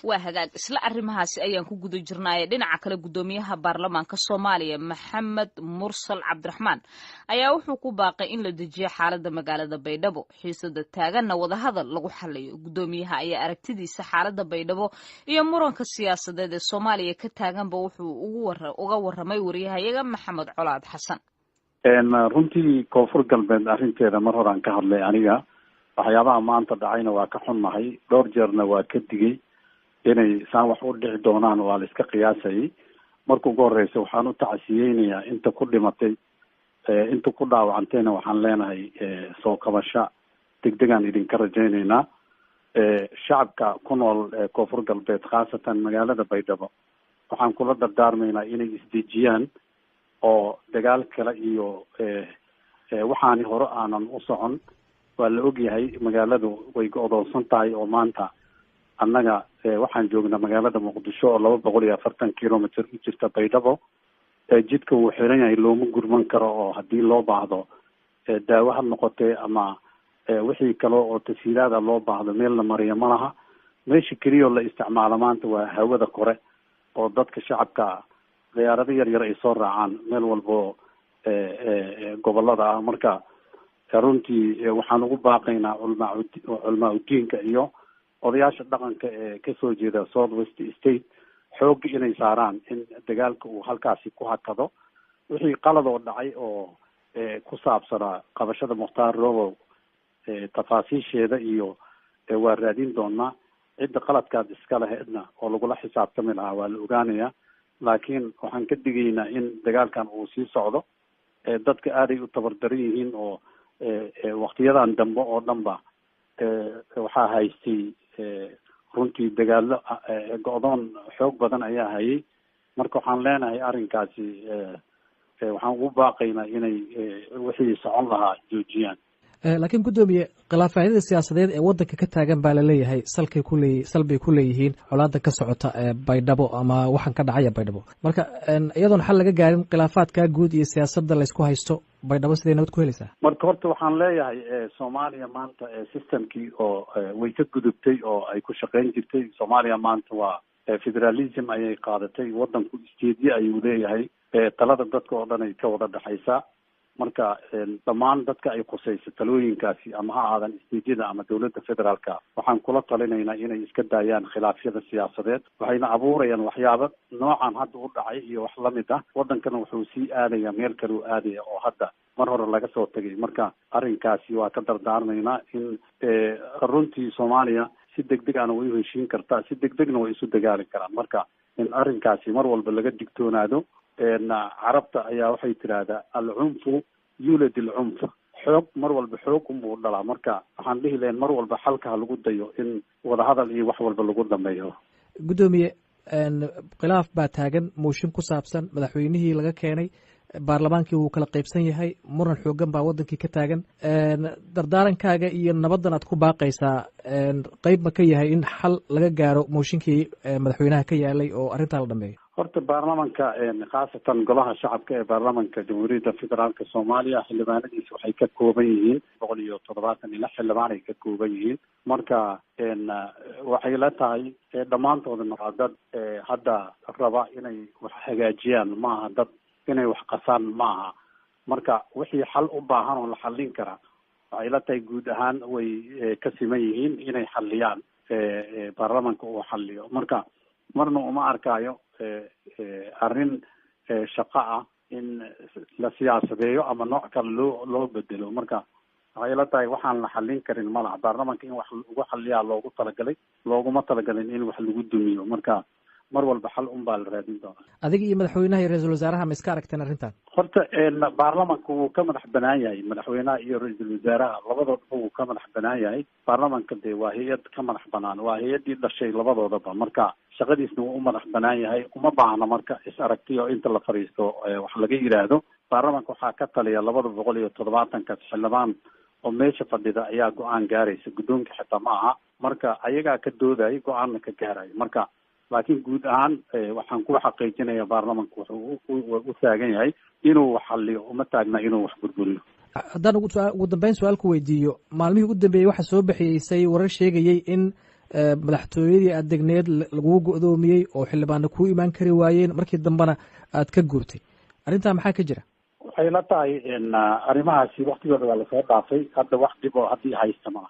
Waa hagaag, isla arrimahaasi ayaan ku guda jirnaaye. Dhinaca kale, guddoomiyaha baarlamaanka Soomaaliya Maxamed Mursal Cabdiraxmaan ayaa wuxuu ku baaqay in la dejiyo xaaladda magaalada Baydhabo, xiisada taaganna wadahadal lagu xaliyo. Guddoomiyaha ayaa aragtidiisa xaaladda Baydhabo iyo muranka siyaasadeed ee Soomaaliya ka taaganba wuxuu uga waramay wariyahayaga Maxamed Colaad Xasan. Runtii Koonfur Galbeed arrinteeda mar horaan ka hadlay aniga. Waxyaabaha maanta dhacayna waa ka xunnahay, dhowr jeerna waa ka digay inay saan wax u dhici doonaan, waa la iska qiyaasayay. Marka ugu horeysa waxaan u tacasiyeynayaa inta ku dhimatay, inta ku dhaawacantayna waxaan leenahay soo kabasho degdegaan idinka rajayneynaa. Shacabka ku nool Koonfur Galbeed, khaasatan magaalada Baydhabo, waxaan kula dardaarmaynaa inay isdejiyaan oo dagaal kale iyo waxaani hore aanan u socon. Waa la ogyahay magaaladu way go-doonsan tahay oo maanta annaga waxaan joognaa magaalada Muqdisho oo 240 kilometer u jirta Baydhabo. Jidka wuu xiran yahay, looma gurman karo oo haddii loo baahdo daawo ha noqotee ama wixii kale oo tasiilaada loo baahdo, meel la mariyo ma laha. Meesha keliya oo la isticmaalo maanta waa hawada kore oo dadka shacabka diyaarado yar yar ay soo raacaan meel walbo gobolada ah. Marka runtii waxaan ugu baaqaynaa culmaa udiinka iyo odayaasha dhaqanka ee kasoo jeeda South West State xoogga inay saaraan in dagaalka uu halkaasi ku hakado. Wixii qalad oo dhacay oo ku saabsanaa qabashada Mukhtaar Robow, tafaasiisheeda iyo waa raadin doonaa. Cidda qaladkaad iska lahaydna oo lagula xisaabtami lahaa waa la ogaanayaa, laakiin waxaan ka digaynaa in dagaalkan uu sii socdo. Dadka aaday u tabardaran yihiin oo waktiyadan dambe oo dhan ba waxaa haystay runtii dagaalo, go-doon xoog badan ayaa hayay. Marka waxaan leenahay arrinkaasi waxaan ugu baaqaynaa inay wixii socon lahaa joojiyaan. Laakiin guddoomiye, khilaafaadyada siyaasadeed ee waddanka ka taagan baa laleeyahay salkay kuleey salbay ku leeyihiin colaada ka socota ee Baydhabo ama waxaan ka dhacaya Baydhabo. Marka iyadoon xal laga gaarin khilaafaadka guud iyo siyaasadda laysku haysto, Baydhabo siday nabad ku helaysaa? Marka horta waxaan leeyahay Soomaaliya maanta systemkii oo way ka gudubtay oo ay ku shaqayn jirtay. Soomaaliya maanta waa federalism ayay qaadatay, waddanku stateyo ayuu leeyahay, talada dadka oo dhan ay ka wada dhexaysaa. Marka dhammaan dadka ay khusayso talooyinkaasi, ama ha aadan stateyada ama dowladda federaalka, waxaan kula talinaynaa inay iska daayaan khilaafyada siyaasadeed. Waxayna abuurayaan waxyaabo noocan hadda u dhacay iyo wax lamid ah. Waddankana wuxuu sii aadaya meel kale u aadaya oo hadda mar hore laga soo tegay. Marka arrinkaasi waa ka dardaarmaynaa in runtii Soomaaliya si degdeg ana way u heshiin kartaa, si degdegna way isu dagaali karaan. Marka in arrinkaasi mar walba laga digtoonaado. Carabta ayaa waxay tidhaahdaa "العنف يولد العنف", xoog mar walba xoog unbuu dhalaa. Marka waxaan dhihi lahayn mar walba xalka ha lagu dayo in wadahadal iyo wax walba lagu dhameeyo. Guddoomiye, khilaaf baa taagan, mooshin ku saabsan madaxweynihii laga keenay baarlamaankii, wuu kala qaybsan yahay, muran xoogan baa waddankii ka taagan. Dardaarankaaga iyo nabaddan aad ku baaqaysaa qeyb ma ka yahay in xal laga gaaro mooshinkii madaxweynaha ka yaalay oo arrintaa la dhameeyo? Horta baarlamanka, khaasatan golaha shacabka ee baarlamanka Jamhuuriyadda Federaalka Soomaaliya, xildhibaanadiisa waxay ka kooban yihiin 176 xildhibaan ay ka kooban yihiin. Marka waxay la tahay dhammaantoodana waa dad hadda raba inay wax hagaajiyaan, maaha dad inay wax qasaan maaha. Marka wixii xal u baahan oo la xallin karaa, waxay la tahay guud ahaan way ka siman yihiin inay xalliyaan, baarlamanka uu xalliyo. Marka marna uma arkaayo arrin shaqo ah in la siyaasadeeyo ama nooc kale loo bedelo. Marka waxay la tahay waxaan la xallin karin malaha. Baarlamanka in wax lagu xalliyaa loogu talagalay, looguma talagalin in wax lagu dumiyo. Marka mar walba xal un baa la raadin doonaa. Adiga iyo madaxweynaha iyo ra-iisul wasaaraha ma iska aragteen arrintan? Horta baarlamanka wuu ka madax banaan yahay madaxweynaha iyo ra-iisul wasaaraha, labadoodaba wuu ka madax banaan yahay. Baarlamanka dee waa hay-ad ka madax banaan, waa hay-addii dhashay labadoodaba. Marka shaqadiisna wuu u madax banaan yahay, uma baahna marka is aragtiyo inta la fadhiisto wax laga yidhaahdo. Baarlamanka waxaa ka taliya 270-kaas xildhibaan oo meesha fadhida ayaa go-aan gaaraysa, guddoonka xitaa ma aha. Marka ayagaa ka doodaya, go-aanna ka gaaraya. Marka laakiin guud ahaan waxaan ku xaqiijinaya baarlamanku wuxuu u taagan yahay inuu wax xalliyo, uma taagna inuu wax burburiyo. Haddaan ugu dambeyn su-aal ku weydiiyo, maalmihii ugu dambeeyey waxaa soo bixiyeysay warar sheegayey in madaxtooyadii aad degneed lagugu go'doomiyey oo xildhibaano kuu imaan kari waayeen, markii dambena aad ka guurtay. Arrintaa maxaa ka jira? Waxay la tahay arrimahaasi waktigooda waa lasoo dhaafay. Hadda wax dhib oo haddii haysta malaha.